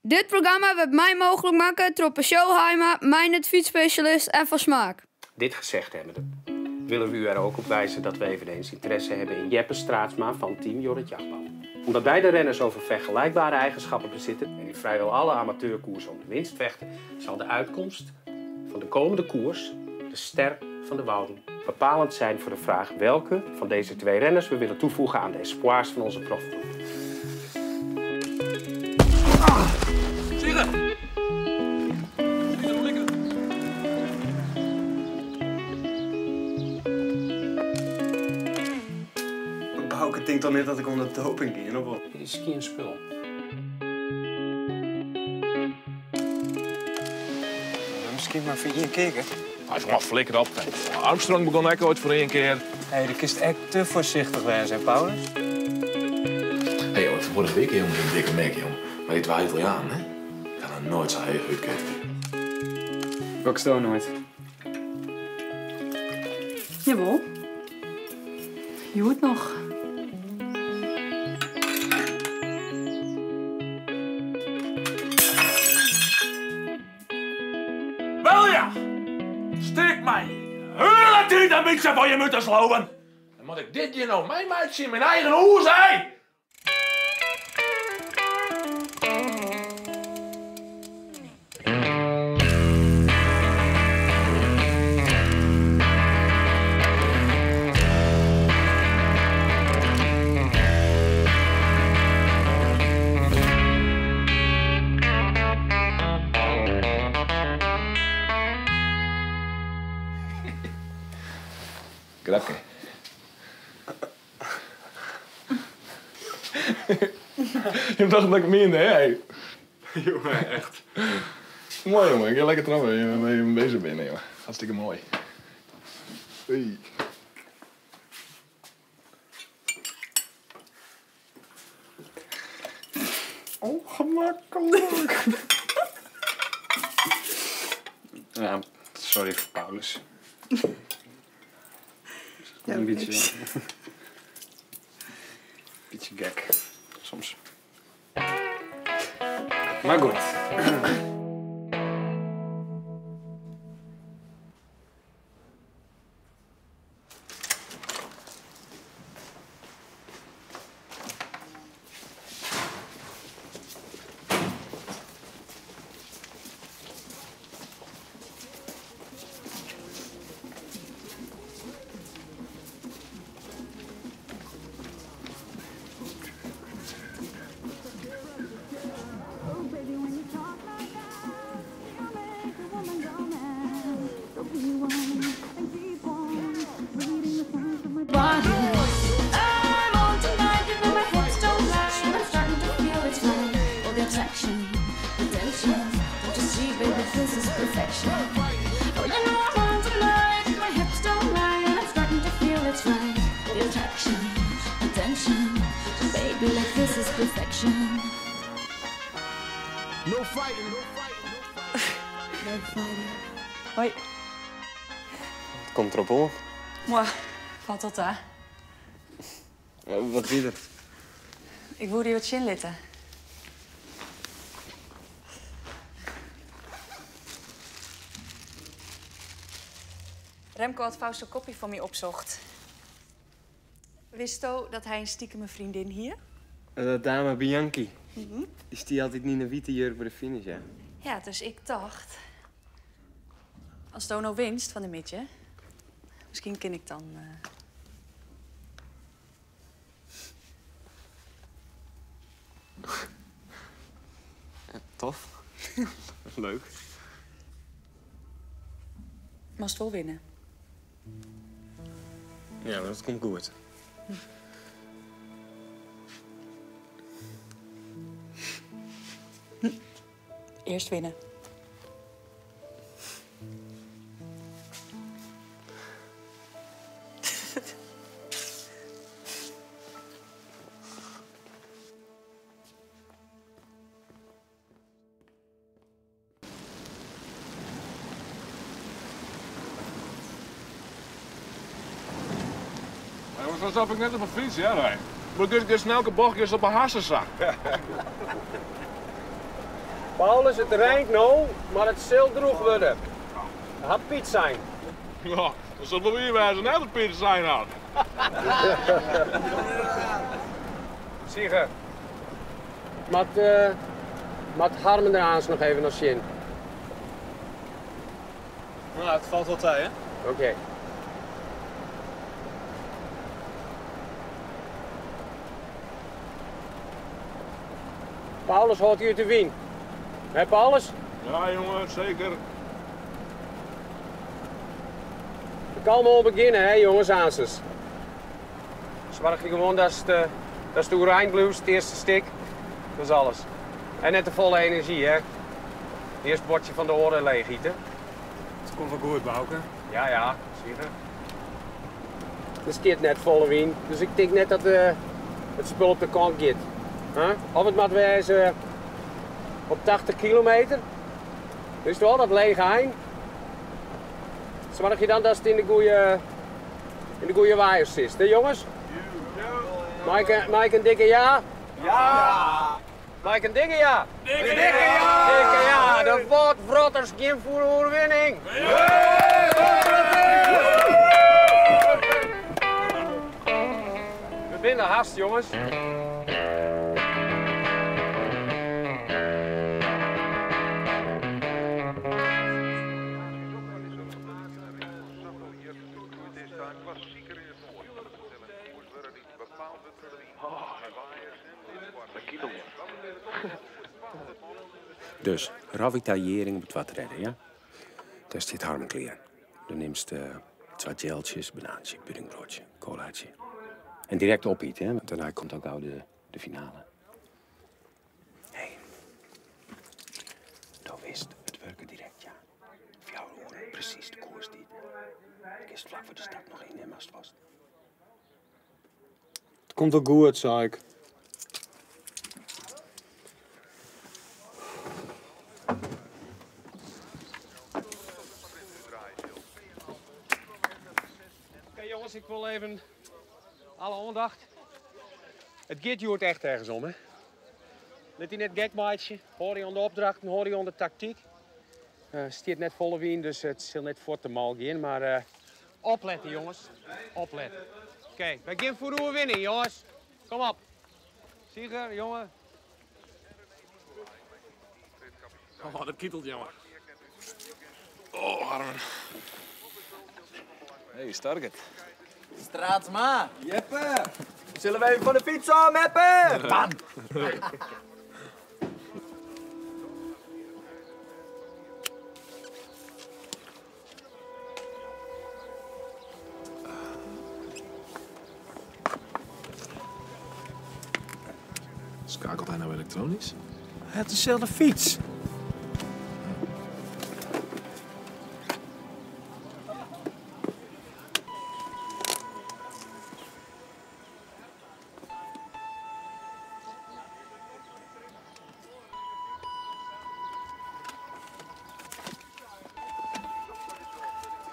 Dit programma wurdt mei mooglik makke troch Peugeot Haima, Meindert Fietsspecialist en Van Smaak. Dit gezegd hebbende, willen we u er ook op wijzen dat we eveneens interesse hebben in Jeppe Straatsma van Team Jorrit Jachtbal. Omdat beide renners over vergelijkbare eigenschappen bezitten en in vrijwel alle amateurkoersen om de winst vechten, zal de uitkomst van de komende koers, de Ster van de Wouden, bepalend zijn voor de vraag welke van deze twee renners we willen toevoegen aan de espoirs van onze profploeg. Bouke tinkt al net dat ik onder doping ging, of wat? Dit is geen spul. Misschien maar voor één keer, hè? Hij is maar flikker op. Armstrong begon ook ooit voor één keer. Hé, hey, de kist echt te voorzichtig zijn, Paulus. Hé, hey, joh, vorige week jongen, een dikke mek, jongen. Maar die twee Italianen, hè? Ik ga er nooit zo heeg uitkijken. Bokst ook nooit. Jawel. Je hoort nog. Wel ja! Steek mij hele tijd een beetje van je moeten slopen. Dan moet ik dit hier nou mijn meidje in mijn eigen hoer zijn. Grapje. Je dacht dat ik meende, hè? Jongen, echt. Mooi, jongen. Ik ga lekker trappen. Je bent bezig binnen, jongen. Hartstikke mooi. Hey. Ongemakkelijk. Ja, sorry voor Paulus. Ja, een beetje, beetje gek, soms. Maar goed. No fighting, no fighting, no fighting. No fighting. Hoi. Het komt erop om. Moi, valt dat daar? Wat is het? Ik wil hier wat zin litten. Remco had Fausto Coppi voor mij opzocht. Wist je dat hij een stiekeme vriendin hier? Dat dame Bianchi. Is die altijd niet een witte jurk bij de finish, ja? Ja, dus ik dacht... Als Dono winst van de midje... Misschien ken ik dan... Ja, tof. Leuk. Mag wel winnen. Ja, maar dat komt goed. Eerst winnen. Maar zo stap ik net op mijn fiets, ja, Rijn. Maar ik snel elke bocht op een hassenzak. Paulus, it reint no, mar it sil drûch wurde. Hat Piet sein. Ja, dat sil wol wier wêze, net dat Piet it sein hat. Sieger, moat, moat Harmen der aanst noch even nei sjen. No, it falt wol ta, hè? Oké. Paulus hâldt dy út de wyn. Hè, Paulus? Ja, jonge, seker. Kalm oan begjinne, hè, jonges, aansens. Soargje gewoan datst, datst oerein bliuwst, it earste stik. Dat is alles. En net te folle enerzjy, hè. Earst buordsje fan de oare leech ite. It komt wol goed, Bauke. Ja, ja, seker. Der stiet net folle wyn, dus ik tink net dat it spul op de kant giet. Huh? Of it moat wêze op 80 kilometer. Witst wol, dat lege ein. Soargje dan datst yn de goeie, yn de goeie waaiers sitst, hè jonges? Mei ik, mei ik in dikke ja? Ja! Mei ik in dikke ja? Dikke ja! Dikke ja! De Wâldwrotters gean foar de oerwinning! We binne der hast, jonges. Dus, ravitaillearring op it twadde tredde, ja? Dêr stiet Harmen klear. Dan nimst twa geltsjes, banaantsje, puddingbroadsje, colaatje. En direkt opite, hè, want dêrnei komt al gau de, de finale. Hé, do witst, it wurket direkt, ja. Fjouwer oeren, presys de koerstiid. Kinst flak foar de start noch ynnimme ast wolst. It komt wol goed, sei ik. Oké jonges, ik wol even alle oandacht. It giet hjoed echt ergens om, hè? Lit dy net gek meitsje. Hâld dy oan de opdrachten, hâld dy oan de taktyk. Uh, stiet net folle wyn, dus it sil net fuort te mal gean. Mar uh, oplette, jonges. Oplette. Oké, wy gean foar de oerwinning, jonges. Kom op. Sieger, jonge. Oh, dat kietelt, jonge. Oh, Harmen. Hey, Starget. Straatsma. Jeppe. Zullen we even van de fiets afmeppen? Bam. Schakelt hij nou elektronisch? Hij had dezelfde fiets.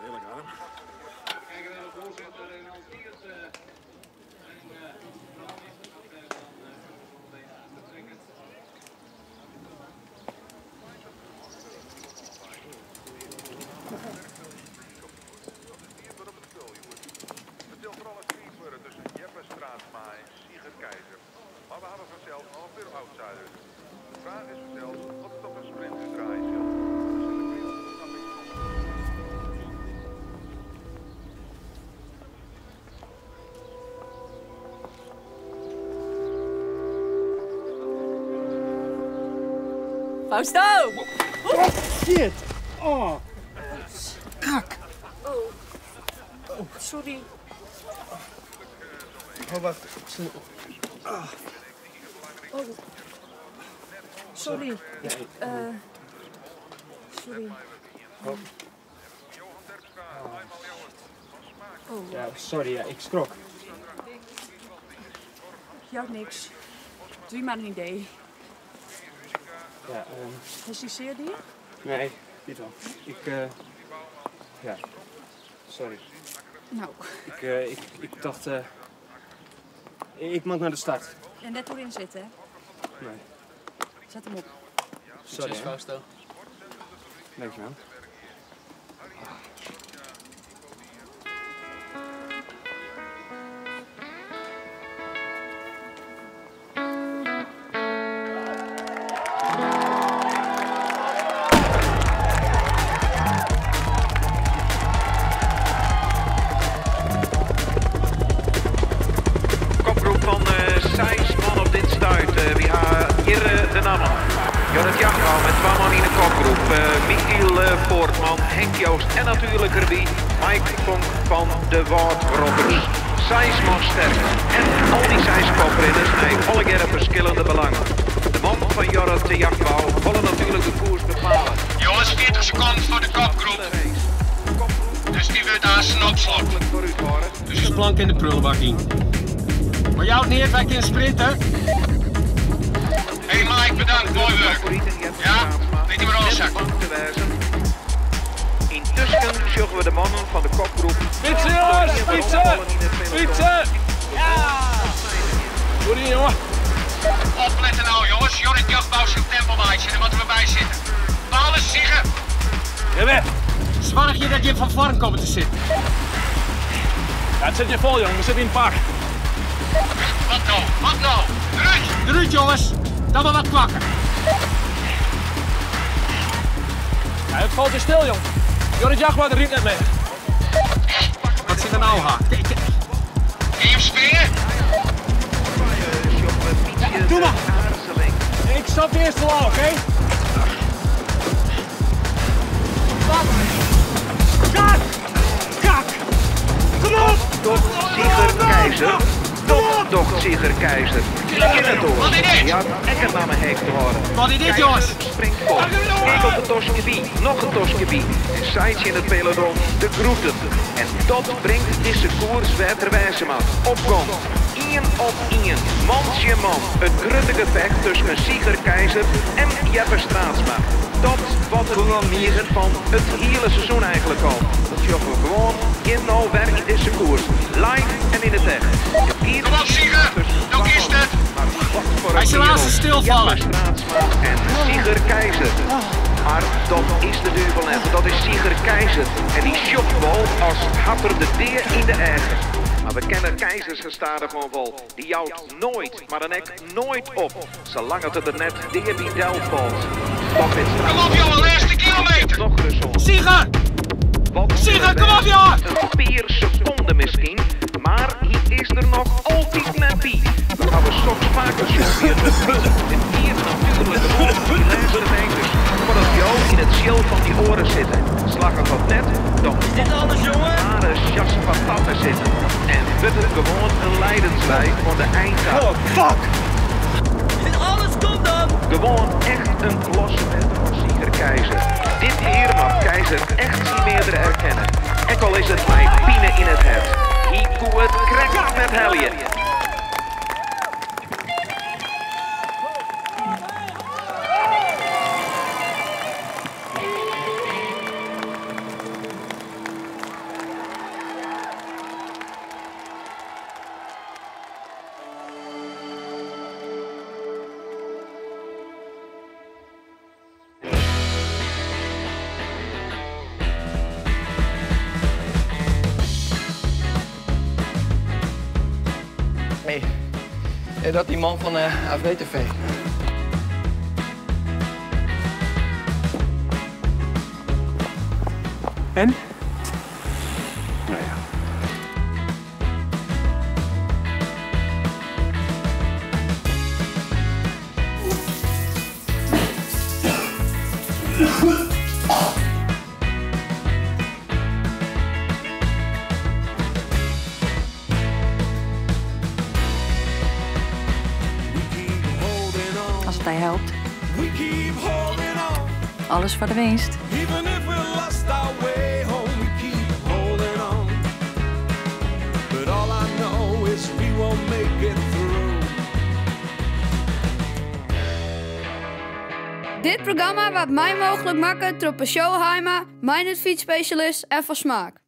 Heerlijk, Harm. Fausto! Oh, shit! Oh. Kak! Oh. Sorry. Oh, wacht. Oh. Sorry. Sorry. Oh. Ja, sorry, ja, ik schrok. Jout niks. Doe je maar een idee. Ja, Is die zeer die? Nee, niet wel. Ik, ja. Sorry. Nou. Ik dacht, ik moet naar de start. En net erin zitten, hè? Nee. Zet hem op. Sorry, Succes, Fausto. Dankjewel. Kopgroep fan seis man op dit stuit. Wy ha hjir de nammen. Jorrit Jachtbou met twa man yn de kopgroep. Michiel Poortman, Henk Joost en natuerlik derby Mike Vonk fan de Wâldrockers. Seis man sterk en al dy seis koprinners mei allegearre ferskillende belangen. De mannen fan Jorrit de Jachtbou wolle natuerlik de koers bepale. Jonges, 40 sekonden foar de kopgroep. Dus dy wurdt aansten opslokt. Dus de plank in de prullenbak yn. Mar jout neat, wy kinne sprinte. Hey Mike, bedankt, moai wurk. Ja, lit dy mar ôfsakke. Yntusken sjogge we de mannen fan de kopgroep. Fytse jonges, fytse! Fytse! Ja! Goed yn jonge. Oplette no jonges, Jorrit Jachtbou sil tempo meitsje, dêr moatte we by sitte. Bales, Sieger! Jawel. Soargje dat jim fan foaren komme te sitten. Ja, it sit hjir fol jong, we sitte yn it pak. Wat no, wat no? Derút! Derút jonges, dan mar wat kwakke. Ja, it falt hjir stil jong. Jorrit Jachtbou rydt net mear. Wat sit der no ha? Kin jim springe? Ja, doe mar. Ik stap earst wol ôf, oké? Wat? Kak! Kak! Kom op! Docht Sieger Keizer. Dat docht Sieger Keizer. Kin it oars. Hy hat ek in namme heech te hâlden. Wat is dit, jonges? Keizer springt fuort. Kekelt de toske by, noch in toske by. En seit tsjin it peloton de groeten. En dat bringt dizze koers wêr't er wêze moat. Op gong. Ien op ien, man tsjin man. It grutte gefecht tusken Sieger Keizer en Jeppe Straatsma. Dat wat it wie fan it hiele seizoen eigentlik al. Dat sjogge we gewoan hjir no wer yn dizze koers. Live en yn it echt. It giet Kom op Sieger, no kinst it! Mar wat foar Hy in sil aanst kerel. stilfalle. Jeppe Straatsma en Sieger Keizer. Mar dat is de duvel net, want dat is Sieger Keizer. En dy sjocht wol as hat er de dea yn de eagen. Mar we kenne Keizers stadichoan wol. Dy jout noait, mar dan ek noait op, salang at er der net dea by del falt. Dat wit Kom op jongen, lêste kilometer! Noch ris oan. Sieger! Wat Sieger, kom op jongen! Een pear sekonden miskien, mar hy is der noch altyd net by. We hawwe soks faker sjoen by it rugby. It giet natuerlik gewoan om dy lêste meters, foardat jo yn it tsjil fan dy oaren sitte. Slagget dat net, dan komt der in ware sjasse patat te sitten en wurdt it gewoan in lijdenswei oan de ein ta. Oh, fuck! Alles komt dan! Gewoan echt in klasse better as Sieger Keizer. Dit kear moat Keizer echt syn meardere erkenne. Ek al is it mei pine yn it hert. Hy koe it krekt net helje. Hey, is dat die man van AVTV? En? Nou ja. As it dy helpt. Alles foar de winst. Dit programma waard mei mooglik makke troch Peugeot Haima, Meindert Fietsspecialist en Van Smaak.